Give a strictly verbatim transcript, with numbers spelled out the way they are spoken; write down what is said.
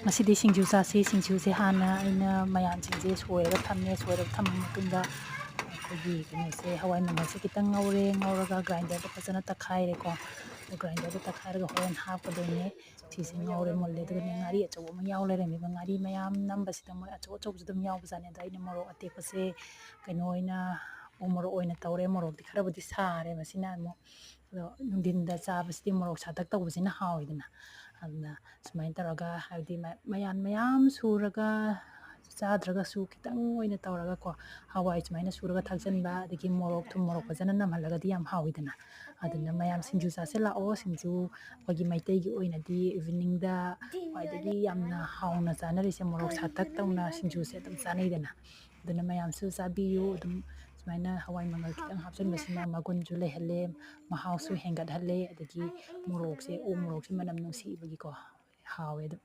ꯉꯁꯤꯗꯤ ꯁꯤꯡꯖꯨ ꯆꯥꯁꯤ꯫ ꯁꯤꯡꯖꯨꯁꯦ ꯍꯥꯟꯅ ꯑꯩꯅ ꯃꯌꯥꯟꯁꯤꯡꯁꯦ ꯁꯣꯏꯔꯒ ꯊꯝꯃꯦ꯫ ꯁꯣꯏꯔꯒ ꯊꯝꯃ ꯃꯇꯨꯡꯗ ꯑꯩꯈꯣꯏꯒꯤ ꯀꯩꯅꯣꯁꯦ, ꯍꯋꯥꯏ ꯃꯪꯒꯜꯁꯦ ꯈꯤꯇꯪ ꯉꯧꯔꯦ꯫ ꯉꯧꯔꯒ grinderꯗ ꯐꯖꯅ ꯇꯛꯈꯥꯏꯔꯦꯀꯣ꯫ ꯑꯗꯣ grinderꯗ ꯇꯛꯈꯥꯏꯔꯒ ꯍꯣꯔꯦꯟ ꯍꯥꯞꯀꯗꯣꯏꯅꯦ꯫ ꯁꯤꯁꯦ ꯉꯧꯔꯦ ꯃꯨꯜꯂꯦ꯫ ꯑꯗꯨꯒꯅꯦ, ꯉꯥꯔꯤ ꯑꯆꯧꯕ ꯑꯃ ꯌꯥꯎ ꯂꯩꯔꯝꯃꯦꯕ꯫ ꯉꯥꯔꯤ ꯃꯌꯥꯝ ꯅꯝꯕꯁꯤꯗ ꯃꯣꯏ ꯑꯆꯧ ꯑꯆꯧꯕꯁꯨ ꯑꯗꯨꯝ ꯌꯥꯎꯕꯖꯥꯠꯅꯦ꯫ ꯑꯗꯣ ꯑꯩꯅ ꯃꯣꯔꯣꯛ ꯑꯇꯦꯛꯄꯁꯦ ꯀꯩꯅꯣ ꯑꯣꯏꯅ, ꯎ ꯃꯣꯔꯣꯛ ꯑꯣꯏꯅ ꯇꯧꯔꯦ꯫ ꯃꯣꯔꯣꯛꯇꯤ ꯈꯔꯕꯨꯗꯤ ꯁꯥꯔꯦ ꯃꯁꯤꯅ ꯑꯃꯨꯛ꯫ ꯑꯗꯣ ꯅꯨꯡꯊꯤꯟꯗ ꯆꯥꯕꯁꯤꯗꯤ ꯃꯣꯔꯣꯛ ꯁꯥꯇꯛ ꯇꯧꯕꯁꯤꯅ ꯍꯥꯎꯋꯤꯗꯅ꯫ ꯑꯗꯨꯅ ꯁꯨꯃꯥꯏꯅ ꯇꯧꯔꯒ, ꯍꯥꯏꯕꯗꯤ ꯃ-, ꯃꯌꯥꯟ ꯃꯌꯥꯝ ꯁꯨꯔꯒ ꯆꯥꯗ꯭ꯔꯒꯁꯨ ꯈꯤꯇꯪ ꯑꯣꯏꯅ ꯇꯧꯔꯒꯀꯣ, ꯍꯋꯥꯏ ꯁꯨꯃꯥꯏꯅ ꯁꯨꯔꯒ ꯊꯥꯛꯆꯟꯕ, ꯑꯗꯒꯤ ꯃꯣꯔꯣꯛ, ꯊꯨꯝ ꯃꯣꯔꯣꯛ ꯐꯖꯅ ꯅꯝꯍꯜꯂꯒꯗꯤ ꯌꯥꯝ ꯍꯥꯎꯋꯤꯗꯅ꯫ ꯑꯗꯨꯅ ꯃꯌꯥꯝ ꯁꯤꯡꯖꯨ ꯆꯥꯁꯤꯜꯂꯛꯑꯣ꯫ ꯁꯤꯡꯖꯨ ꯑꯩꯈꯣꯏꯒꯤ ꯃꯩꯇꯩꯒꯤ ꯑꯣꯏꯅꯗꯤ eveningꯗ ꯈ꯭ꯋꯥꯏꯗꯒꯤ ꯌꯥꯝꯅ ꯍꯥꯎꯅ ꯆꯥꯅꯔꯤꯁꯦ ꯃꯣꯔꯣꯛ ꯁꯥꯇꯛ ꯇꯧꯅ ꯁꯤꯡꯖꯨꯁꯦ ꯑꯗꯨꯝ ꯆꯥꯅꯩꯗꯅ꯫ ꯑꯗꯨꯅ ꯃꯌꯥꯝꯁꯨ ꯆꯥꯕꯤꯌꯨ꯫ ꯑꯗꯨꯝ ꯁꯨꯃꯥꯏꯅ ꯍꯋꯥꯏ ꯃꯪꯒꯜ ꯈꯤꯇꯪ ꯍꯥꯞꯆꯤꯟꯕꯁꯤꯅ ꯃꯒꯨꯟꯁꯨ ꯂꯩꯍꯜꯂꯦ, ꯃꯍꯥꯎꯁꯨ ꯍꯦꯟꯒꯠꯍꯜꯂꯦ, ꯑꯗꯒꯤ ꯃꯣꯔꯣꯛꯁꯦ, ꯎ ꯃꯣꯔꯣꯛꯁꯦ ꯃꯅꯝ ꯅꯨꯡꯁꯤꯕꯒꯤꯀꯣ ꯍꯥꯎꯋꯦ ꯑꯗꯨꯝ꯫